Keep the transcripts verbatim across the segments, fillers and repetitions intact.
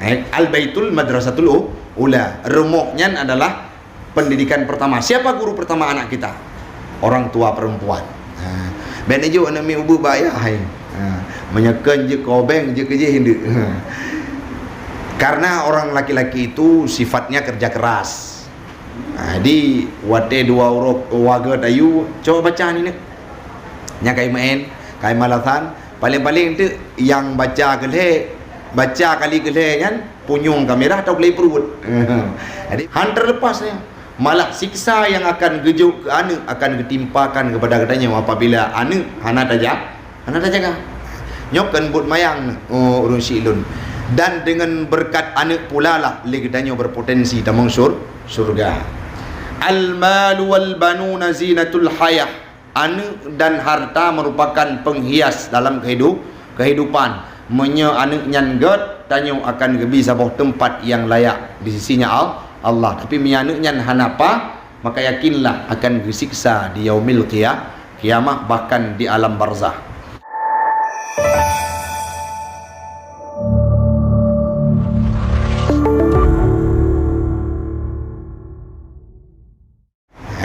Eh, Al-Baitul Madrasatul U-, Ula. Rumoh nyan adalah pendidikan pertama. Siapa guru pertama anak kita? Orang tua perempuan. Ha. Bèk neujok aneuk miet ubeut bak ayah, hai. Ha. Meunyoe kheun jeuet keu obeng, jeuet keu jih, hindeuek. Ha. Karena orang laki-laki itu sifatnya kerja keras. Ha, jadi, watèe dua uroe wareuga tayue, "Coba baca ni, Neuk." Nyang ka imeu'en, ka imalasan, paléng-paléng teuk nyang baca keu lhèe, baca kali keu lhèe nyan, punyueng ka mirah atau glé pruet. Jadi, han terlepas nyan. Malah siksa yang akan geujok keu aneuk akan geutimpakan kepada geutanyoe apabila aneuk hana taja-, hana tajaga. Nyoe kheun buet mayang, oh, ureueng syik lôn. Dan dengan berkat aneuk pula lah lé geutanyoe berpotensi tamong syur-, syurga. Al-malu wal banuna zinatul hayah. Aneuk dan harta merupakan penghias dalam kehidup-, kehidupan. Meunyoe aneuk nyan gèt, tanyoe akan geubi saboh teumpat nyang layak di sisi-Nya Al-, Allah. Tapi meunyoe aneuk nyan hana paih, maka yakinlah akan geusiksa di yaumil qia-, qiyamah, bahkan di alam barzakh.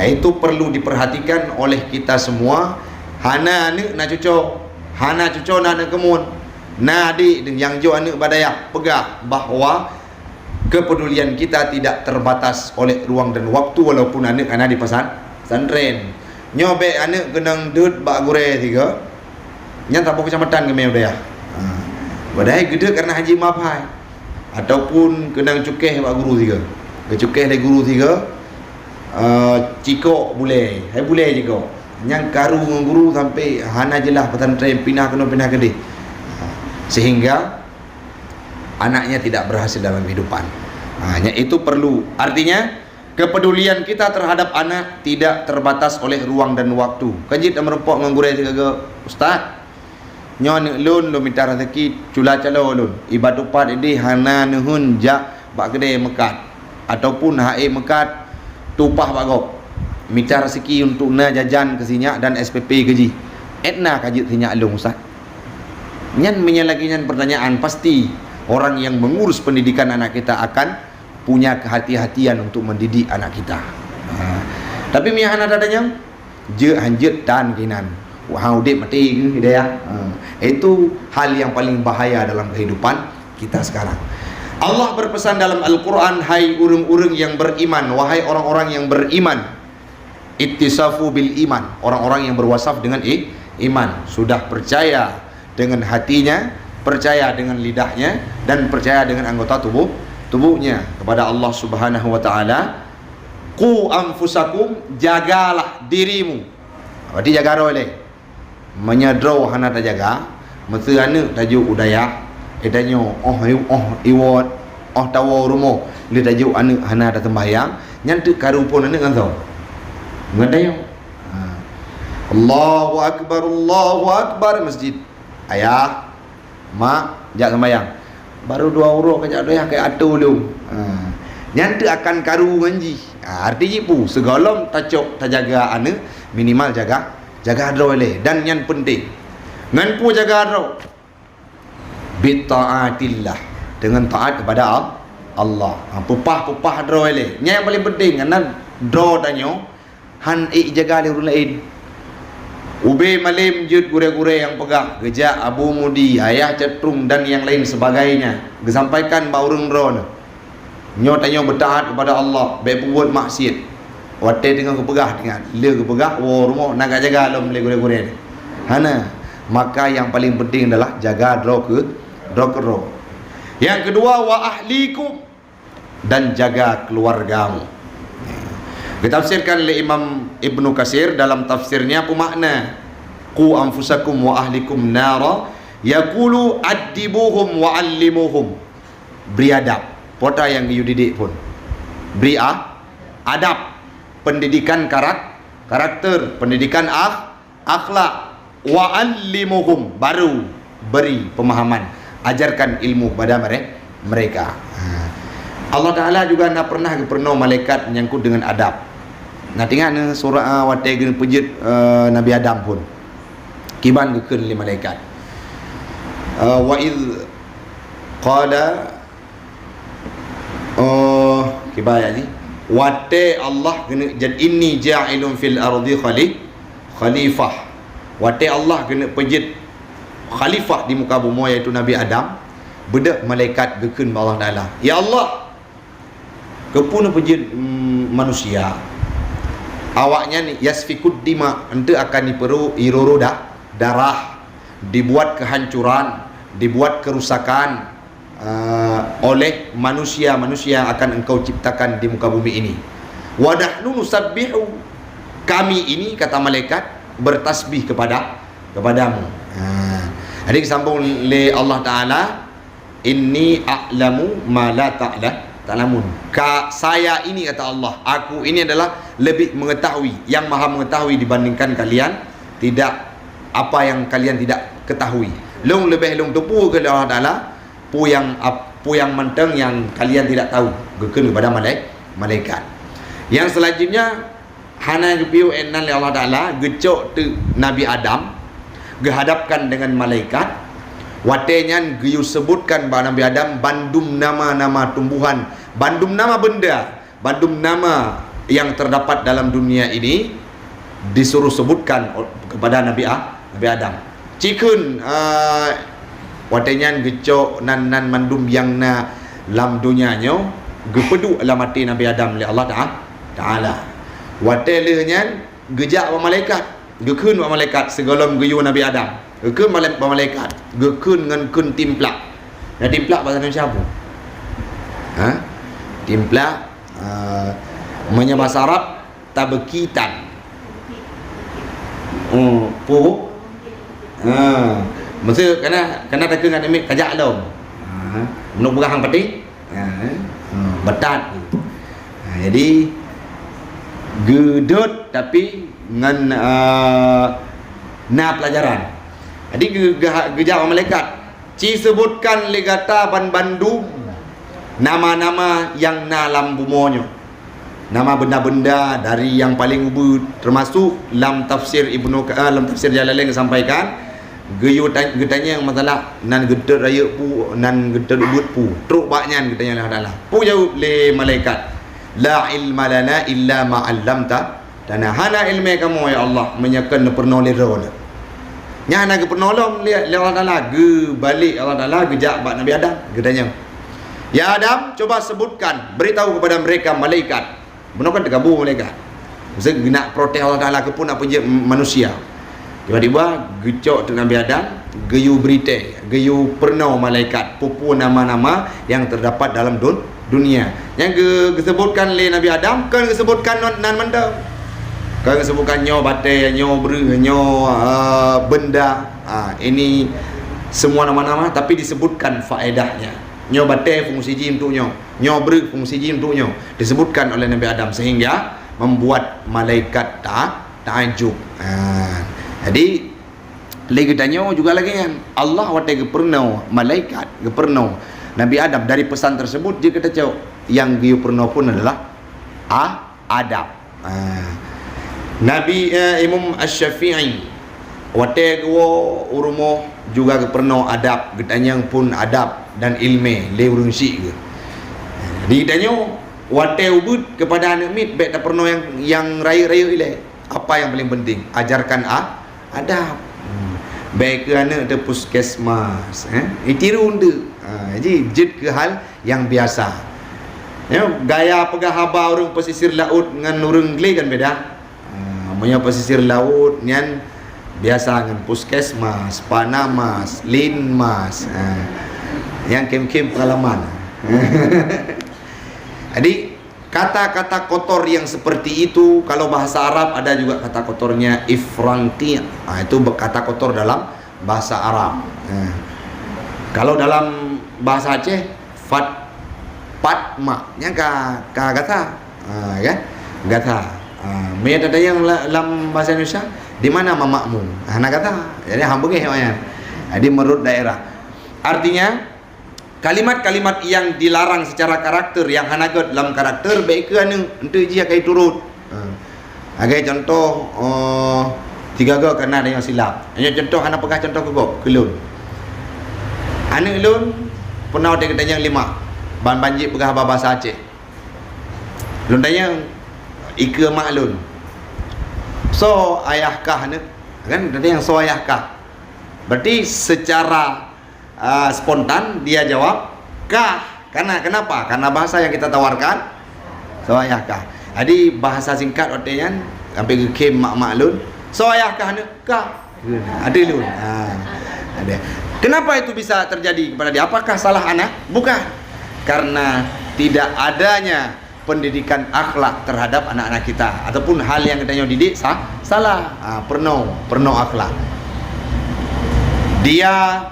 Itu perlu diperhatikan oleh kita semua. Hana aneuk na cuco, hana cuco na aneuk keumuen, na adék nyang jok aneuk bak dayah, peugah bahwa kepedulian kita tidak terbatas oleh ruang dan waktu walaupun aneuk hana di pesan-, pesantren. Nyoe bèk aneuk keunong deuet bak gurèe sigoe, nyan saboh keucamatan geumè u dayah. Ha. Padahai geudeuet karena haji meuhai. Ataupun keunong cukéh bak guru sigoe. Geucukéh lé guru sigoe, eh, cikok bulèe. Hai bulèe cikok. Nyan karu ngon guru sampai hana jeulaih pesantren, pinah keunoe pinah keudéh. Sehingga anaknya tidak berhasil dalam kehidupan. Ha, nyan itu perlu. Artinya, kepedulian kita terhadap anak tidak terbatas oleh ruang dan waktu. Kan jeuet tameurumpok ngon gurèe sigoe, "Ustaz, nyoe aneuk lôn, lôn mita raseuki cula calo lôn. Iba tupat idéh hana neuheun jak bak keudè meukat, ataupun han ék meukat, tumpah bak gob. Mita raseuki untuk na jajan keu sinyak dan S P P keu jih. Ét na ka jeuet sinyak lôn, Ustaz?" Nyan meunyo lagèe nyan pertanyaan, pasti orang yang mengurus pendidikan anak kita akan punya kehati-hatian untuk mendidik anak kita. Ha. Tapi meunyo hana tatanyong, jeuet han jeuet tan keunan. Wah, udép maté geuh hidayah. Ha. Itu hal yang paling bahaya dalam kehidupan kita sekarang. Allah berpesan dalam Al-Quran, "Hai ureueng-ureueng yang beriman, wahai orang-orang yang beriman." Ittisafu bil iman, orang-orang yang berwasaf dengan i-, iman, sudah percaya dengan hatinya, percaya dengan lidahnya, dan percaya dengan anggota tubuh, tubuhnya kepada Allah Subhanahu wa Ta'ala. "Qu anfusakum," jagalah dirimu. Berarti jaga droe lé. Meunyoe droe hana tajaga, meuseu aneuk tajok u dayah, eh, tanyoe, oh, i-, oh, iwot, oh, tawoe rumoh, lé tajok aneuk hana taseumbahyang, nyan teuk karu phon aneuk ngon soe? Ngon tanyoe. Ha. Allahu Akbar, Allahu Akbar, masjid. Ayah, Mak, jak sembahyang. Baru dua uroe ka jak doyah ka atô lom. Ha. Nyan teuh akan karu ngon jih. Ha, arti jih peue? Sigohlom tacok, tajaga aneuk, minimal jaga, jaga droe lé. Dan nyan penting. Ngon peue jaga droe? Bi taatillah. Dengan taat kepada Al-, Allah. Ha, peupah-peupah droe lé. Nyan nyang paling penting. Karena droe tanyoe han ék jaga lé ureueng laén. Ubé malém jeuet gurée-gurée nyang peugah, geujak Abu Mudi, Ayah Cot Truong dan nyang laén sebagainya, geusampaikan bak ureueng droeneuh, nyoe tanyoe beutaat kepada Allah, bék peubuet maksiet. Watée teungoh geupeugah, teuingat, lé geupeugah, woe rumoh na ka jaga lom lé gurée-gurée nyan. Hana, maka nyang paling penting adalah jaga droe keu, droe keudroe. Nyang keudua, wa ahlikum, dan jaga keluargamu. Geutafsirkan lé Imam Ibnu Katsir dalam tafsirnya, peue makna, "Qu anfusakum wa ahlikum nara," yaqulu, "Addibuhum wa allimuhum." Bri adab. Peue ata nyang geuyue didik phon. Bri a-, adab. Pendidikan karak-, karakter. Pendidikan akh-, akhlak, wa allimuhum, baru beri pemahaman, ajarkan ilmu kepada mere-, mereka. Ha. Allah Taala juga na pernah geupeurunoe malaikat menyangkut dengan adab. Na teuingat neuh surah, ah, watée geupeujeuet, eh, Nabi Adam phon. Kiban geukheun lé malaikat. Eh, wa idz qala Kiban ayat jih, watée Allah keuneuk jad-, "Inni ja'ilun fil ardi khali-, khalifah." Watée Allah keuneuk peujeuet khalifah di muka bumoe, yaitu Nabi Adam, beudôh malaikat geukheun bak Allah Taala, "Ya Allah, keupeue neupeujeuet, mm, manusia? Awaknyan yasfikud dima, eunteuk akan jipeuro-, jirôrô da-, darah, dibuat kehancuran, dibuat kerusakan, eh, oleh manusia-manusia yang akan Engkau ciptakan di muka bumi ini. Wa nahnu nusabbihu, kami ini," kata malaikat, "bertasbih kepada, kepadamu." Ha. Jadi disambung lé Allah Taala, "Inni a'lamu ma la ta'la-, ta'lamun." Ka-, saya ini, kata Allah, aku ini adalah lebih mengetahui, yang maha mengetahui dibandingkan kalian tidak, apa yang kalian tidak ketahui. Lôn leubeh lôn teupeu keu Allah Taala, peue nyang ap-, peue nyang mantong nyang kalian tidak tahu, geukheun kepada malai-, malaikat. Yang selanjutnya, hana geupiôh ék nan lé Allah Taala, geucok teuk Nabi Adam, geuhadapkan dengan malaikat. Watée nyan geuyue seubutkan bak Nabi Adam bandum nama-nama tumbuhan, bandum nama benda, bandum nama yang terdapat dalam dunia ini disuruh sebutkan o-, kepada Nabi A-, Nabi Adam. Cikheun, a, watée nyan geucok nan, nan mandum nyang na lam donya nyoe geupeuduek lam até Nabi Adam lé Allah Ta'a-, Taala. Watée lheueh nyan geujak bak malaikat, geukheun bak malaikat sigohlom geuyue Nabi Adam. Geukheun malai-, bak malaikat, geukheun ngon kheun timplak. Nah, timplak bahasa Indonesia apa? Ha? Timplak, a, meunyoe bahasa Arab, tabkitan. Oh, pu. Ha. Maksud kana, kana takheun ngon miet kajak lom. Ha. Meunurot peugah hang patéh. Ha. Ha. Batat. Ha. Jadi geudot tapi ngon, a, na pelajaran. Jadi geu-, geu-, geujak bak malaikat. Ci seubutkan lé gata ban bandum nama-nama nyang na lam bumoe nyoe. Nama benda-benda dari nyang paleng ubit, teumasuk lam tafsir Ibnu Ka-, eh, lam tafsir Jalalain geusampaikan, geuyue ta-, geutanyong masalah nan geuteuet rayeuk peue, nan geuteuet ubit peue. Trok bak nyan geutanyong lé Allah Taala. Peue jaweueb lé malaikat? "La ilma lana illa ma 'allamta-, tana." Hana iéleumé kamoe, ya Allah, meunyoe kon neupeurunoe lé Droeneuh. Nyan hana geupeurunoe lom lé, lé Allah Taala, geubalek Allah Taala geujak bak Nabi Adam, geutanyong, "Ya Adam, coba sebutkan, beritahu kepada mereka malaikat." Bunoe kan teukabu malaikat. Maksud geunak protes Allah Taala, "Keupeue neupeujeuet manusia?" Tiba-tiba geucok teuk Nabi Adam, geuyue britée, geuyue peurunoe malaikat peue-peue nama-nama nyang teudapat dalam dun-, dunia. Nyang geu-, geusebutkan lé Nabi Adam, kon geusebutkan non-, nan mantong. Kon geusebutkan nyoe batée, nyoe breueh, nyoe, a, benda. A, ini semua nama-nama, tapi disebutkan faedahnya. Nyoe batée fungsi jih untuk nyoe, nyoe breueh fungsi jih untuk nyoe. Disebutkan oleh Nabi Adam sehingga membuat malaikat ta-, taajub. Ha. Jadi, lé geutanyoe juga lagée nyan. Allah watée geupeurunoe malaikat, geupeurunoe Nabi Adam, dari pesan tersebut jeuet geutanyoe nyang geuyue peurunoe pun adalah a-, adab. Ha. Nabi, eh, Imam Asy-Syafi'i watée geuwoe u rumoh juga geupeurunoe adab, geutanyong pun adab dan iéleumé lé ureuëng syik geuh. Jadi geutanyoe watée ubit keupada aneuëk miet bék tapeurunoe nyang, nyang rayeuk-rayeuk ilée. Apa yang paling penting? Ajarkan a-, adab. Hmm. Bék keu aneuëk teuh puskesmas, eh? Itiru enteuk. Ha, jadi jeuet keu hal nyang biasa. Ya, gaya peugah haba ureuëng pesisir laôt ngon ureuëng glé kan beda. Ha, meunyoe pesisir laôt nyan biasa ngon puskesmas, panamas, linmas. Ha. Nyang khém-khém peungalaman. Jadi, kata-kata kotor yang seperti itu, kalau bahasa Arab ada juga kata kotornya ifranti. Ha, itu be-, kata kotor dalam bahasa Arab. Ha. Kalau dalam bahasa Aceh, fat, patma. Nyan ka, ka gata. Ha, kan? Gata. Ha, meunyoe tatanyong la-, lam bahasa Indonesia, "Di mana mamakmu?" Ha, na gata. Jadi, hang beungéh awaknyan. Jadi, menurut daerah. Artinya, kalimat-kalimat yang dilarang secara karakter, yang hana gét lam karakter, bék keu aneuëk, enteuk jih akai turot. Ha. Agai contoh, eh, tiga go kana deungon silap. Hanya contoh hana peugah contoh keu gob, keu lôn. Aneuëk lôn pernah watée geutanyong lima, ban-ban jih peugah haba bahasa Aceh. Lôn tanyong, "Ikeue mak lôn, soe ayah kah?" Nyoe kan, lôn tanyong, "Soe ayah kah?" Berarti secara, ah, spontan dia jawab, "Kah." Karena kenapa? Karena bahasa yang kita tawarkan, "Soe ayah kah?" Jadi bahasa singkat watée nyan, sampai geukhém mak-mak lôn, "Soe ayah kah?" Nyoe, "Kah." Ada lôn. Ha. Ada. Kenapa itu bisa terjadi kepada dia? Apakah salah anak? Bukan. Karena tidak adanya pendidikan akhlak terhadap anak-anak kita, ataupun hal yang kita nyoe didik sa-, salah. Ha, peurunoe, peurunoe akhlak. Dia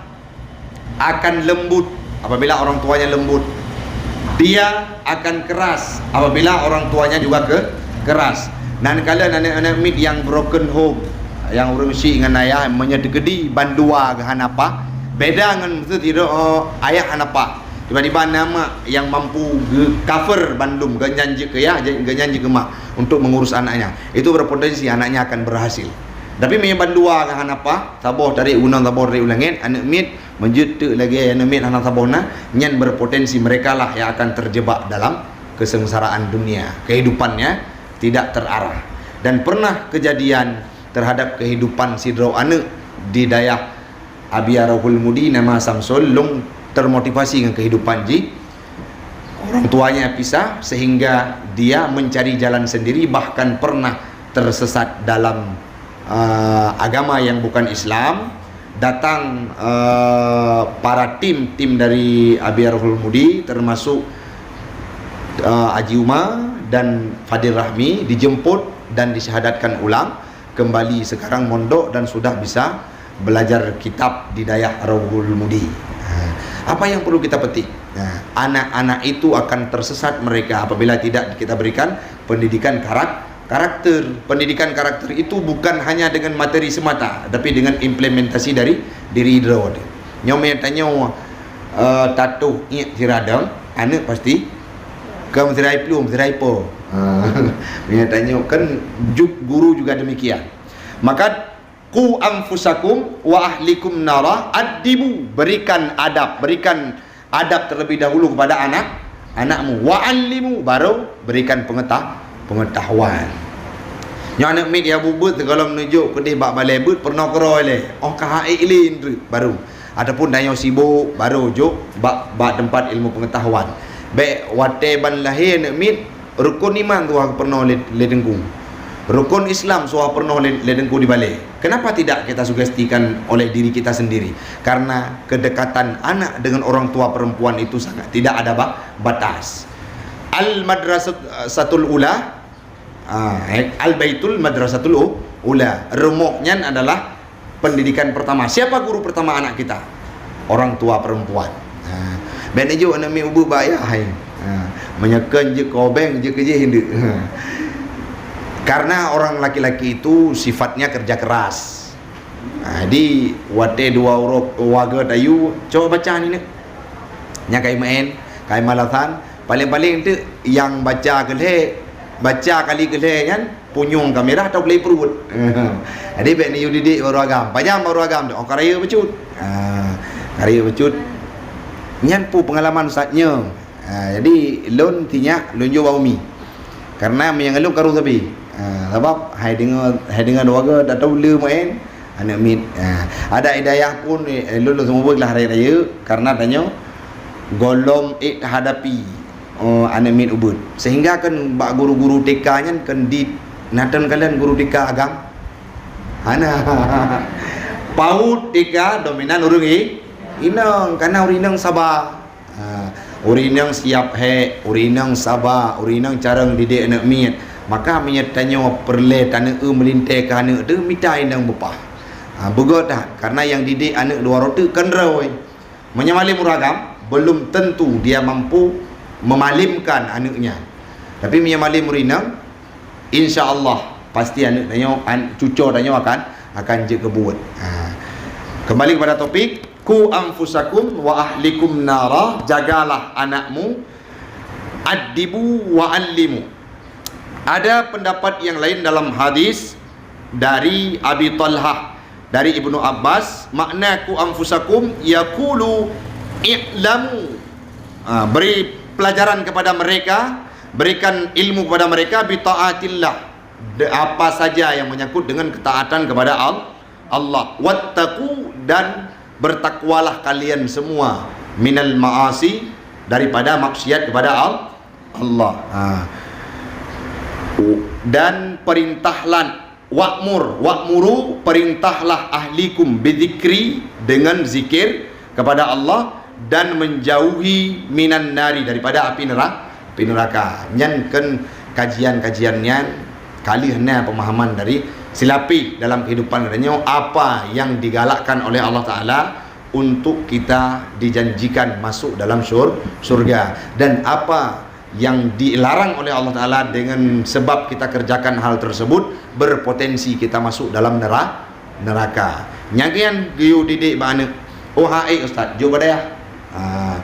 akan lembut apabila orang tuanya lembut. Dia akan keras apabila orang tuanya juga ke-, keras. Nan kalon aneuk-aneuk miet nyang broken home, nyang ureuëng syik ngon ayah, meunyoe teukeudi bandua geuh hana paih, beda ngon meuseu sidroe ayah hana paih. Tiba-tiba na mak nyang mampu geu-cover bandum, geuhnyan jeuet keu yah, geuhnyan jeuet keu mak untuk mengurus anaknya. Itu berpotensi anaknya akan berhasil. Tapi meunyoe bandua geuh hana paih, saboh tarék u inong, saboh tarék u langét, aneuk miet meujeuet teuk lagée aneuk miet hana saboh na, nyan berpotensi merekalah yang akan terjebak dalam kesengsaraan dunia. Kehidupannya tidak terarah. Dan pernah kejadian terhadap kehidupan sidroe aneuk di dayah Abi Rohul Mudi, nama Samsul, lôn termotivasi ngon kehidupan jih. Orang tuanya pisah sehingga dia mencari jalan sendiri, bahkan pernah tersesat dalam, eh, agama yang bukan Islam. Datang, eh, para tim, tim dari Abi Rohul Mudi, termasuk, eh, Haji Uma dan Fadil Rahmi, dijemput dan disyahadatkan ulang. Kembali sekarang mondok dan sudah bisa belajar kitab di dayah Rohul Mudi. Ha, apa yang perlu kita petik? Ha, anak-anak itu akan tersesat mereka apabila tidak kita berikan pendidikan karak-, karakter. Pendidikan karakter itu bukan hanya dengan materi semata, tapi dengan implementasi dari diri droe. Nyoe meutanyoe, eh, tatuh iek siradong, aneuk pasti ka meusirai plueng, meusirai po. Ha, meutanyoe kan ju-, guru juga demikian. Maka, "Qu anfusakum wa ahlikum nara", addibu, berikan adab, berikan adab terlebih dahulu kepada anak, anakmu. "Wa allimu", baru berikan pengeta-, pengetahuan. Nyoe aneuk miet nyang beuet sigohlom neujok keudeh bak balée beuet peurunoe keudroe lé. Oh ka hak ék lé treuk baru. Ataupun tanyoe sibok baru jok bak, bak teumpat ilmu pengetahuan. Bék watée ban lahé aneuk miet, rukon iman tuha peurunoe lé, lé teungku. Rukon Islam tuha peurunoe lé, lé teungku di balée. Kenapa tidak kita sugestikan oleh diri kita sendiri? Karena kedekatan anak dengan orang tua perempuan itu sangat tidak ada ba-, batas. Al-Madrasatul Ula, ah, eh, Al-Baitul Madrasatul U-, Ula. Rumoh nyan adalah pendidikan pertama. Siapa guru pertama anak kita? Orang tua perempuan. Ha. Bék neujok aneuk miet ubeut bak ayah hai. Ha. Meunyoe kon jeuet keu obeng, jeuet keu jih indeuek. Ha. Karena orang laki-laki itu sifatnya kerja keras. Ha, jadi watée dua uroe warga tayue, "Coba baca ni, Neuk." Nyang kai maén, kai malasan, paléng-paléng teuk nyang baca keu lhée, baca kali keu lhée nyan punyueng ka mirah atau gleh pruet. Jadi bék neuyue didik barô agam. Pajan barô agam tu? Oh, ka rayeuk bacut. Ha, ka rayeuk bacut. Nyan peue peungalaman ustaz nyoe. Ha, jadi lôn sinyak lôn jok bak umi. Karena meunyoe lôn karu sabe. Ha, sabab hai deungoe, hai deungoe dua go atau le maén aneuk miet. Ha, adak i dayah pun, eh, lôn, lôn seumeubeuet lah rayeuk-rayeuk karena tanyoe gohlom ék hadapi, oh, aneuk miet ubeut. Sehingga kan bak guru-guru T K nyan kan di, na teuh kalon guru T K agam? Hana. Paut T K dominan ureuëng i-, inong, karena ureuëng inong saba. Ha, ureuëng inong siab hék, ureuëng inong saba, ureuëng inong carông didik aneuk miet. Maka meunyoe tanyoe peureulée taneuk eu meulintée keu aneuk teuh, mita inong beupah. Ha, beugöt that, karena nyang didik aneuk dua uroe teuk kan droe. Meunyoe malém ureuëng agam, belum tentu dia mampu memalimkan aneuknya. Tapi meunyoe malém ureuëng inong, insya Allah pasti aneuk tanyoe, an-, cucoe tanyoe akan, akan jeuet keu buet. Ha. Kembali kepada topik, "Qu anfusakum wa ahlikum nara", jagalah anakmu, "addibu wa allimu". Ada pendapat yang lain dalam hadis dari Abi Talhah, dari Ibnu Abbas, makna "Qu anfusakum" yaqulu, "I'lamu", ah, beri pelajaran kepada mereka, Berikan ilmu kepada mereka bi taatillah, de-, apa saja yang menyangkut dengan ketaatan kepada Al-, Allah. Wattaqu, dan bertakwalah kalian semua, minal ma'asi, daripada maksiat kepada Al-, Allah. Ha. Dan perintahlah, wa'mur, wa'muru, perintahlah, ahlikum bidzikri, dengan zikir kepada Allah, dan menjauhi minan nari, daripada api nera-, api neraka. Nyan kan kajian-kajian nyan, ka lheueh na pemahaman dari silapih dalam kehidupan geutanyoe, apa yang digalakkan oleh Allah Taala untuk kita dijanjikan masuk dalam syur-, syurga, dan apa yang dilarang oleh Allah Taala, dengan sebab kita kerjakan hal tersebut, berpotensi kita masuk dalam nera-, neraka. Nyang kian geuyue didik bak aneuk, "Oh, hai ustaz, jok bak dayah." Ha,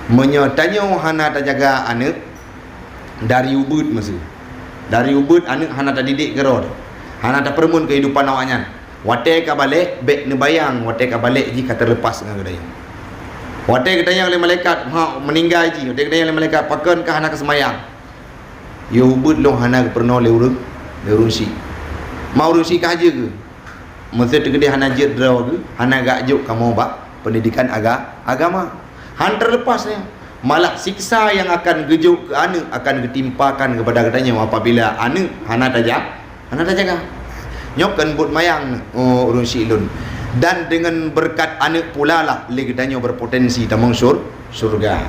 meunyoe tanyoe hana tajaga aneuk, dari ubeut meusu. Dari ubeut aneuk hana tadidik keudroe, hana tapeureumeun keuhidupan awaknyan. Watée ka balek, bék neubayang watée ka balek jih ka teulepas ngon geutanyoe. Watée geutanyong lé malaikat, ha, meuninggai jih, watée geutanyong lé malaikat, "Pakon ka hana ka seumayang?" "Yoh ubeut lôn hana geupeurunoe lé ureuëng, lé ureuëng syiek." Ma ureuëng syiek ka hajeue keu? Meusé teukeudeh hana jeuet droe geuh, hana geujok kamoe bak peundidikan aga-, agama. Han teulepas nyan. Malah siksa nyang akan geujok keu aneuk akan geutimpakan keupada geutanyoe apabila aneuk hana taja-, hana tajaga. Nyoe kan buet mayang, oh, ureuëng syiek lôn. Dan dengan berkat aneuk pula lah lé geutanyoe berpotensi tamong syur-, syurga.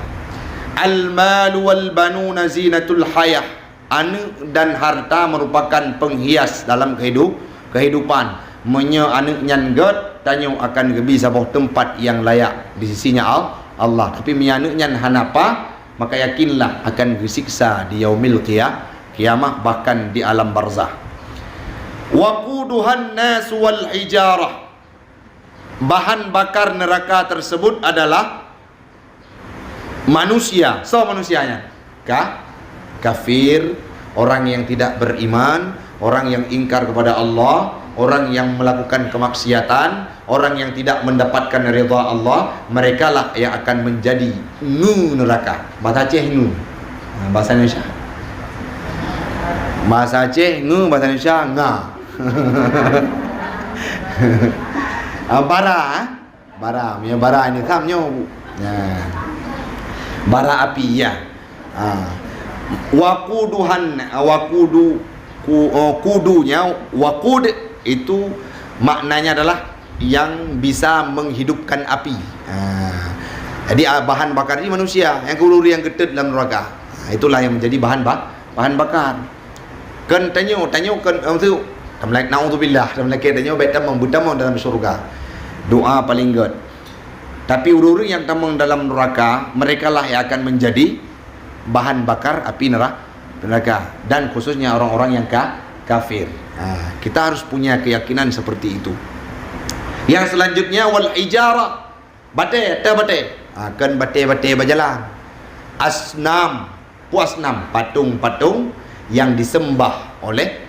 Al-malu wal banuna zinatul hayah. Aneuk dan harta merupakan penghias dalam kehidup-, kehidupan. Meunyoe aneuk nyan gét, tanyoe akan geubi saboh teumpat nyang layak di sisi-Nya Al-, Allah. Tapi meunyoe aneuk nyan hana paih, maka yakinlah akan geusiksa di yaumil qia-, qiyamah, bahkan di alam barzah. Waquduhan nasu wal hijarah. Bahan bakar neraka tersebut adalah manusia. Soe manusia nyan? Ka-, kafir, orang yang tidak beriman, orang yang ingkar kepada Allah, orang yang melakukan kemaksiatan, orang yang tidak mendapatkan ridha Allah, merekalah yang akan menjadi ngu neraka. Bahasa Aceh ngu. Ha, bahasa Indonesia. Bahasa Aceh ngu, bahasa Indonesia nga. Ah, bara, eh? Bara, meunyoe bara ini tham nyoe. Nah. Bara api, ya. Ha. Waquduhan, waqudu, ku-, oh, qudunya, waqud itu maknanya adalah yang bisa menghidupkan api. Ha. Jadi, ah, bahan bakar ini manusia, nyang keu ureuëng nyang geutot dalam neraka. Ha, itulah yang menjadi bahan ba-, bahan bakar. Kon tanyoe, tanyoe kon, eh, tu, tamlak, naudzubillah, tamlakée tanyoe bék tamong, beutamong dalam syurga. Doa paling gét. Tapi ureuëng-ureuëng nyang tamong dalam neraka, merekalah yang akan menjadi bahan bakar api nera-, neraka. Dan khususnya orang-orang yang ka-, kafir. Ha, kita harus punya keyakinan seperti itu. Yang selanjutnya, wal hijarah. Batée, teuh batée. Ha, kon batée-batée bajalan. Asnam, peue asnam, patung-patung yang disembah oleh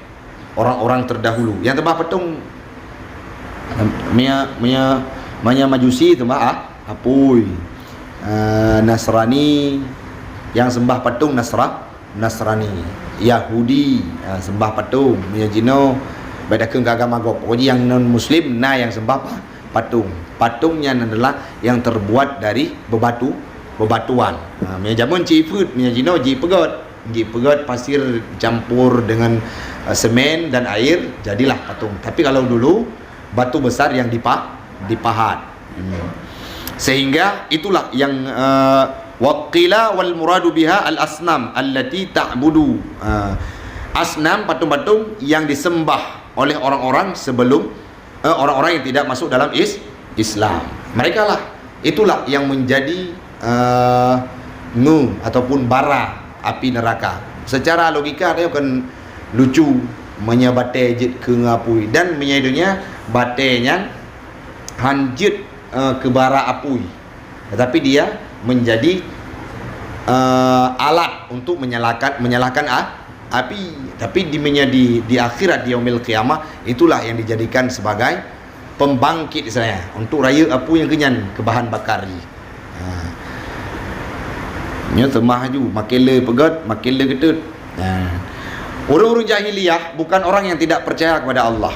orang-orang terdahulu. Yang sembah patung, meunyoe, meunyoe, meunyoe Majusi sembah, ah, apui. Eh, Nasrani yang sembah patung Nasra-, Nasrani, Yahudi, ha, sembah patung. Meunyoe jinoe, bék takheun keu agama gob. Pokok jih nyang non muslim na nyang sembah pa-, patung. Patung nyan adalah yang terbuat dari bebatu, bebatuan. Ha, meunyoe jameun ci ipeuet, meunyoe jinoe ji ipeugot. Ji ipeugot pasir campur dengan, eh, semen dan air, jadilah patung. Tapi kalau dulu, batu besar yang dipa-, dipahat. Hmm. Sehingga itulah yang, eh, wa qila wal muradu biha al asnam allati ta'budu. Eh, asnam, patung-patung yang disembah oleh orang-orang sebelum, eh, orang-orang yang tidak masuk dalam is-, Islam. Merekalah, itulah yang menjadi, eh, ngu ataupun bara api neraka. Secara logika, dia kan lucu, meunyoe batée jeuet keu ngon apui. Dan meunyoe di dunia, batée nyan han jeuet, eh, keu bara apui, tetapi dia menjadi, eh, alat untuk menyalakan, menyalakan a-, api. Tapi di, meunyoe di, di akhirat, di yaumil qiyamah, itulah yang dijadikan sebagai pembangkit istilahnya, untuk rayeuk apui nyang keunyan keu bahan bakar jih. Ha. Nyoe teumah laju, makin le peugét, makin le geuteut. Nah, ureuëng-ureuëng jahiliyah bukan orang yang tidak percaya kepada Allah.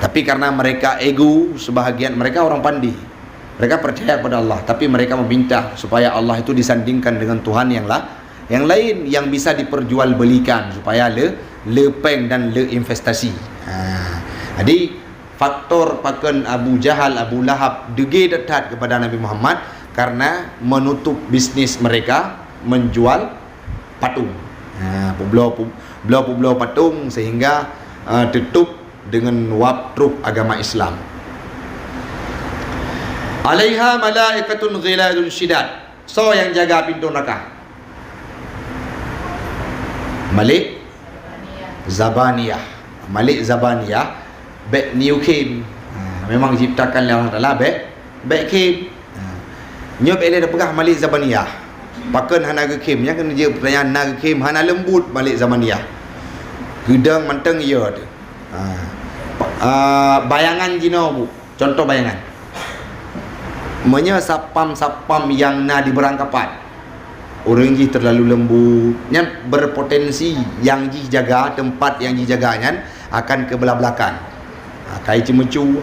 Tapi karena mereka ego, sebahagian mereka orang pandai. Mereka percaya kepada Allah, tapi mereka meminta supaya Allah itu disandingkan dengan Tuhan yang la-, yang lain yang bisa diperjualbelikan supaya le, le péng dan le investasi. Ha. Jadi, faktor pakon Abu Jahal, Abu Lahab degé that-that kepada Nabi Muhammad karena menutup bisnis mereka menjual patung. Ha, peubloe, peubloe, peubloe patung sehingga, eh, tutup dengan wab trok agama Islam. "Alaiha malaikatun ghiladun syidad." Soe nyang jaga pintoe neuraka? Malik Zabaniyah. Malik Zabaniyah bék niyue khém. Ha, memang diciptakan lé Allah Taala bék, bék khém. Ha. Nyoe bék lé tapeugah Malik Zabaniyah. Pakon hana geukhém? Nyan keuneuk jeuet peutanyaan, na geukhém, hana leumbut Malik Zabaniyah. Geudong mantong iya teuh. Ha. Pa-, ah, bayangan jinoe bu. Contoh bayangan. Meunyoe satpam-satpam nyang na di beurangkapat, ureuëng jih terlalu lembut, nyan berpotensi nyang jih jaga, teumpat nyang jih jaga nyan akan keu beula-beulakan. Ha, kai ceumeucue.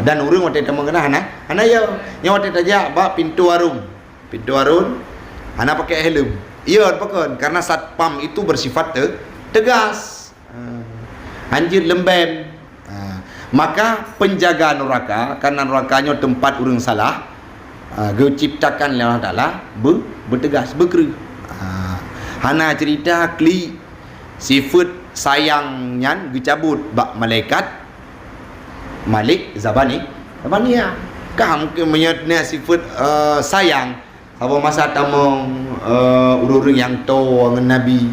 Dan ureuëng watée tamong keunan hana, hana ya. Nyoe watée tajak bak pintoe arung. Pintoe arung hana pakai helm. Iya, pakon? Karena satpam itu bersifat te-, tegas. Ha. Hanjeuet leumbém. Ha. Maka penjaga nuraka, karena nuraka nyoe teumpat ureuëng salah, ha, geuciptakan lé Allah Taala beu-, beutegas, beukreueh. Ha. Hana cerita klik sifeuet sayang nyan geucabut bak malaikat Malik Zabani, Zabaniah. Ka mungkin meunyoe na sifeuet, eh, sayang, saboh masa tamong, eh, ureuëng-ureuëng nyang toe ngon Nabi,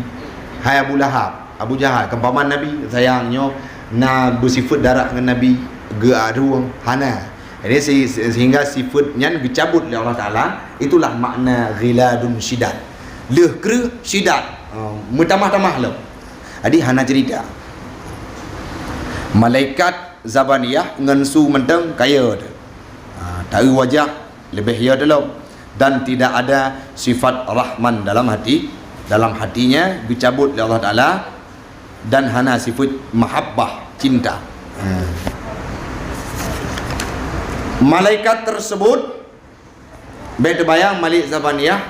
hai Abu Lahab, Abu Jahal, keumpama Nabi sayang nyoe na beusifeuet darah ngon Nabi, geuarueng, hana. Jadi, se-, se-, sehingga sifeuet nyan geucabut lé Allah Taala, itulah makna ghiladun syidad. Lheueh kreueh syidad, eh, meutamah-tamah lom. Jadi, hana cerita. Malaikat Zabaniah ngon su mantong kaya teuh. Ha, taeu wajah leubeh ya teuh lom. Dan tidak ada sifat Rahman dalam hati, dalam hatinya geucabut lé Allah Taala dan hana sifat mahabbah, cinta. Ha. Malaikat tersebut, bék teubayang Malik Zabaniah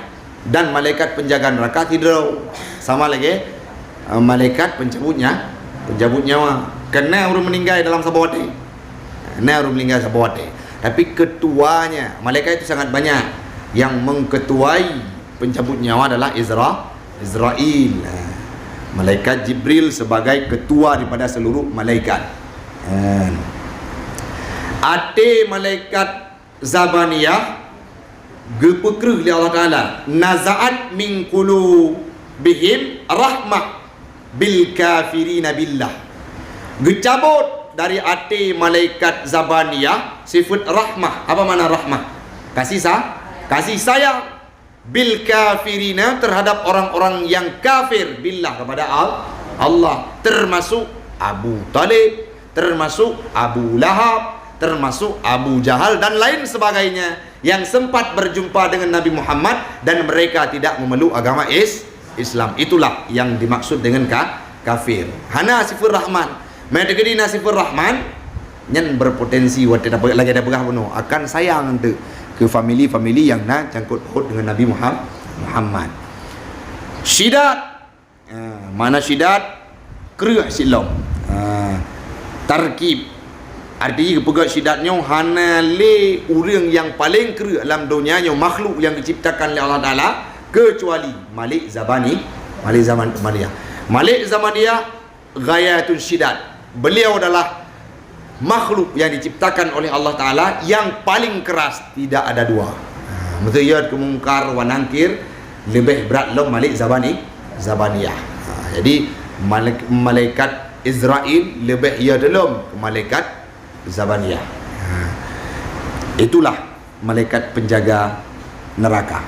dan malaikat penjaga neraka sidroe. Sama lagée, eh, malaikat pencabut nya-, pencabut nyawa. Keunan ureuëng meuninggai dalam saboh watée. Na ureuëng meuninggai saboh watée. Tapi ketuanya, malaikat itu sangat banyak. Yang mengketuai pencabut nyawa adalah Izra-, Izrail. Nah, malaikat Jibril sebagai ketua daripada seluruh malaikat. Nah, até malaikat Zabaniah geupeukreueh lé Allah Taala, "Naza'at min qulubihim rahmah bil kafirina billah." Geucabot dari até malaikat Zabaniah sifeuet rahmah. Apa makna rahmah? Kasih sa-, kasih sayang. Bil kafirina, terhadap orang-orang yang kafir, billah, kepada Al-, Allah, termasuk Abu Talib, termasuk Abu Lahab, termasuk Abu Jahal dan lain sebagainya yang sempat berjumpa dengan Nabi Muhammad dan mereka tidak memeluk agama Is-, Islam. Itulah yang dimaksud dengan ka-, kafir. Hana sifeuet Rahman. Meunyoe teukeudi na sifeuet Rahman, nyan berpotensi watée dapeugah, lagée dapeugah bunoe, akan sayang teuk keu famili-famili nyang na cangkot paut dengan Nabi Muham-, Muhammad. Syidat. Ha, makna syidat, kreueh silom. Ha, tarkib. Arti geupeugah syidat nyoe hana lé ureuëng nyang paleng kreueh lam donya nyoe, makhluk nyang diciptakan lé Allah Taala, keucuali Malik Zabani, Malik Zaman-, Zamaniyah. Malik Zamaniyah ghayatun syidat. Beliau adalah makhluk yang diciptakan oleh Allah Taala yang paling keras, tidak ada dua. Ha, meuteuyot keu Mungkar wa Nangkir leubeh brat lom Malik Zabani, Zabaniyah. Ha, jadi malaik-, malaikat Izrail leubeh iya teulom keu malaikat Zabaniyah. Ha, itulah malaikat penjaga neraka.